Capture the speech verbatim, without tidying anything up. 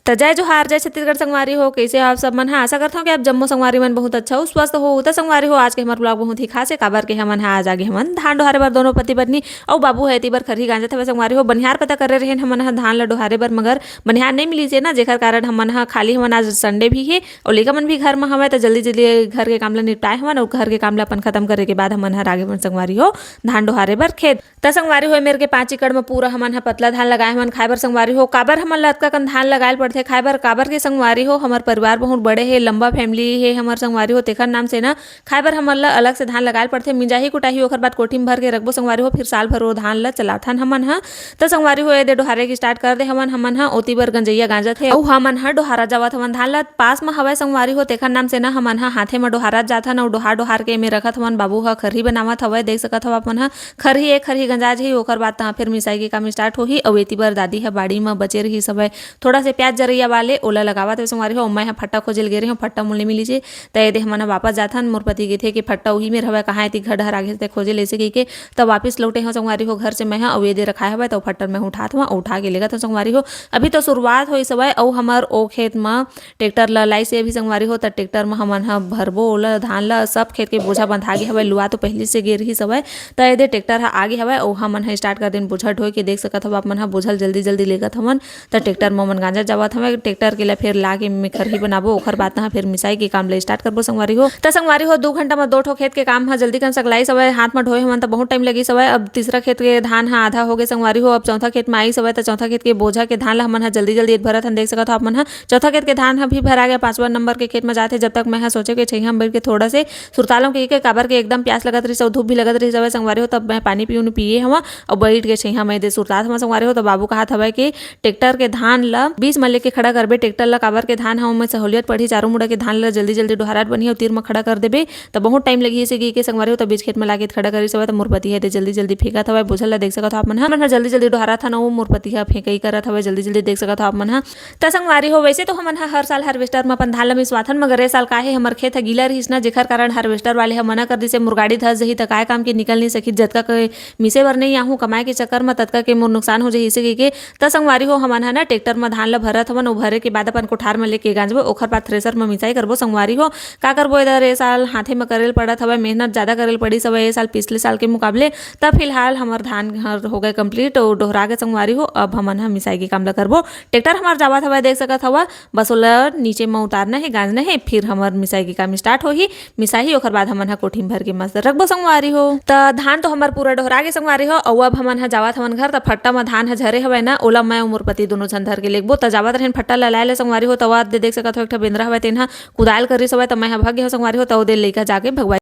त जय जोहार, जय छत्तीसगढ़ संगवारी हो, कइसे हो आप सब मन ह? आशा करथव कि आप जम्मो संगवारी मन बहुत अच्छा हो, स्वस्थ हो। त संगवारी हो, आज के हमर vlog बहुत ही खास हे, काबर के हमन ह आज आगे हमन धान डोहारे बर दोनों पति पत्नी, अउ बाबू ह एती बर खरही गांजत हवय संगवारी हो। बनिहार पता करे रहेन हमन ह धान ल डोहारे बर, मगर बनिहार नइ मिलिस हे ना, जेकर कारण हमन ह खाली हमन आज Sunday भी हे, अउ लइका मन भी घर म हवय, त जल्दी जल्दी घर के काम ल निपटाए हमन, अउ घर के काम ल अपन खतम करे के बाद हमन हर आगे हमन संगवारी हो धान डोहारे बर खेत। त संगवारी हो, ए मेर के पाँच एकड़ म पूरा हमन ह पतला धान लगाए हमन खाए बर संगवारी हो। काबर हमन ल अतका कन धान लगाए ल पड़थे खाए बर? काबर के संगवारी हो, हमर परिवार बहुत बड़े हे, लंबा family हे हमर संगवारी हो, तेखर नाम से ना खाए बर हमन ल अलग से धान लगाए ल पड़थे। मिंजाही कुटाही ओखर बाद कोठी म भर के रखबो संगवारी हो, फिर साल भर ओ धान ल चलाथन हमन ह। त संगवारी हो, एदे डोहारे के start कर दे हवन हमन ह। ओती बर गंजैया गांजत हे, अउ हमन ह डोहारा जावत हवन धान ल। पास म हवय संगवारी हो, तेखर नाम से ना हमन ह हाथे म डोहारत जाथन, अउ डोहार डोहार के एमे रखत हवन। बाबू ह खरही बनावत हवय, देख सकत हव आप मन ह। खरही, एक खरही गंजा जही, ओकर बाद तहाँ फिर मिसाई के काम start होही। अउ एती बर दादी ह बाड़ी म बचे रहिस हवय, थोड़ा से प्याज जरैया वाले, ओला लगावत हवय संगवारी हो। मैं ह फट्टा खोजे ल गे रहेंव, फट्टा मोला नइ मिलिस हे। त एदे हमन ह वापस जाथन। मोर पति कहिथे कि फट्टा उही मेर हवय, कहाँ एती घर डहर आगे हे ते खोजे ले, अइसे कहिके। त वापिस लौटे हंव संगवारी हो घर से मैं ह, अउ एदे रखाए हवय, त ओ फट्टा ल मैं उठात हवं, उठा के लेगत हंव संगवारी हो। अभी तो शुरुआत होइस हवय, अउ हमर ओ खेत म ट्रैक्टर ल लाइस हे अभी संगवारी हो, त ट्रैक्टर म हमन ह भरबो ओला धान ल। सब खेत के बोझा बंधा गे हवय, लुआ तो पहिली से गे रिहिस हवय, त एदे ट्रैक्टर ह आगे हवय, अउ हमन ह start कर देन बोझा ढोए के। देख सकत हव आप मन ह, बोझा ल जल्दी जल्दी लेगत हवन। त ट्रैक्टर म हमन गांजत जावत हवय। ट्रैक्टर के ल फेर ला के में खरही बनाबो, ओखर बाद तहाँ फेर मिसाई के काम ल start करबो संगवारी हो। त संगवारी हो, दू घंटा म दो ठो खेत के काम ह जल्दी कन सकलाइस हवय। हाथ म ढोए हवन त बहुत time लगिस हवय। अब तीसरा खेत के धान ह आधा हो गे संगवारी हो, अब चौथा खेत म आइस हवय। त चौथा खेत के बोझा के धान ल हमन ह जल्दी जल्दी भरत हन। देख सकत हो आप मन ह, चौथा खेत के धान ह भी भरा गया, पांचवा नंबर के खेत म जात हे। जब तक मैं ह सोचे के छइहा म बैठ के थोड़ा से सुरतालों के, के काबर के एकदम प्यास लगत रहिस अउ धूप भी लगत रहिस हवय संगवारी हो, तब मैं पानी पीऊन पिए हवं अउ बैठ के छइहा म एदे सुरतात हवं संगवारी हो। त बाबू कहत हवय कि ट्रैक्टर के धान ल बीच म लेके खड़ा करबे, ट्रैक्टर ल, काबर के धान ह ओमे सहूलियत पड़ही, चारों मुड़ा के धान ल जल्दी जल्दी डोहरात बनही अउ तीर म खड़ा कर देबे, त बहुत time लगही। अइसे कहिके संगवारी हो, त बीच खेत म लाके खड़ा करिस हवय। त मोर पति ह एदे जल्दी जल्दी फेंकत हवय, बोझल ल देख सकत हो आप मन ह, मन ह जल्दी जल्दी डोहरात हन, अउ मोर पति ह फेंकई करत हवय जल्दी जल्दी, देख सकत हो आप मन ह। त संगवारी हो, वैसे तो हमन ह हर साल harvester म अपन धान ल मिसवाथन, मगर ए साल का हे, हमर खेत ह गीला रहिस ना, जेखर कारण harvester वाले ह मना कर दिसे, मोर गाड़ी धस जही त काय काम के निकल नइ सकी, जतका के मिसे बर नइ आहूं कमाए के चक्कर म, ततका के मोर नुकसान हो जही, अइसे कहिके। त संगवारी हो, हमन ह ना ट्रैक्टर म धान ल भरत हवन, ओ भरे के बाद अपन कोठार म लेके गांजबो, ओखर बाद thresher म मिसाई करबो संगवारी हो। का करबो, एदे ए साल हाथे म करे ल पड़त हवय, मेहनत जादा करे ल पड़िस हवय ए साल पिछले साल के मुकाबले। त फिलहाल हमर धान हर हो गए complete, अउ डोहरा के संगवारी हो, अब हमन ह मिसाई के काम ल करबो। ट्रैक्टर हमर जावत हवय, देख सकत हव, बस ओला नीचे म उतारना हे, गांजना हे, फिर हमर मिसाई के काम start होही। मिसाही, ओखर बाद हमन ह कोठी म भर के मस्त रखबो संगवारी हो। त धान तो हमर पूरा डोहरा गे संगवारी हो, अउ अब हमन ह जावत हवन घर। त फट्टा म धान ह झरे हवय ना, ओला मैं अउ मोर पति दोनों झन धर के लेगबो। त जावत रहेन फट्टा ल लाए ले संगवारी हो, त ओदे देख सकत हो एक ठा बेंदरा हवय, तेन ह कुदाल करिस हवय, त मैं ह भग गे हव संगवारी हो, त ओदे लइका जाके भगवाई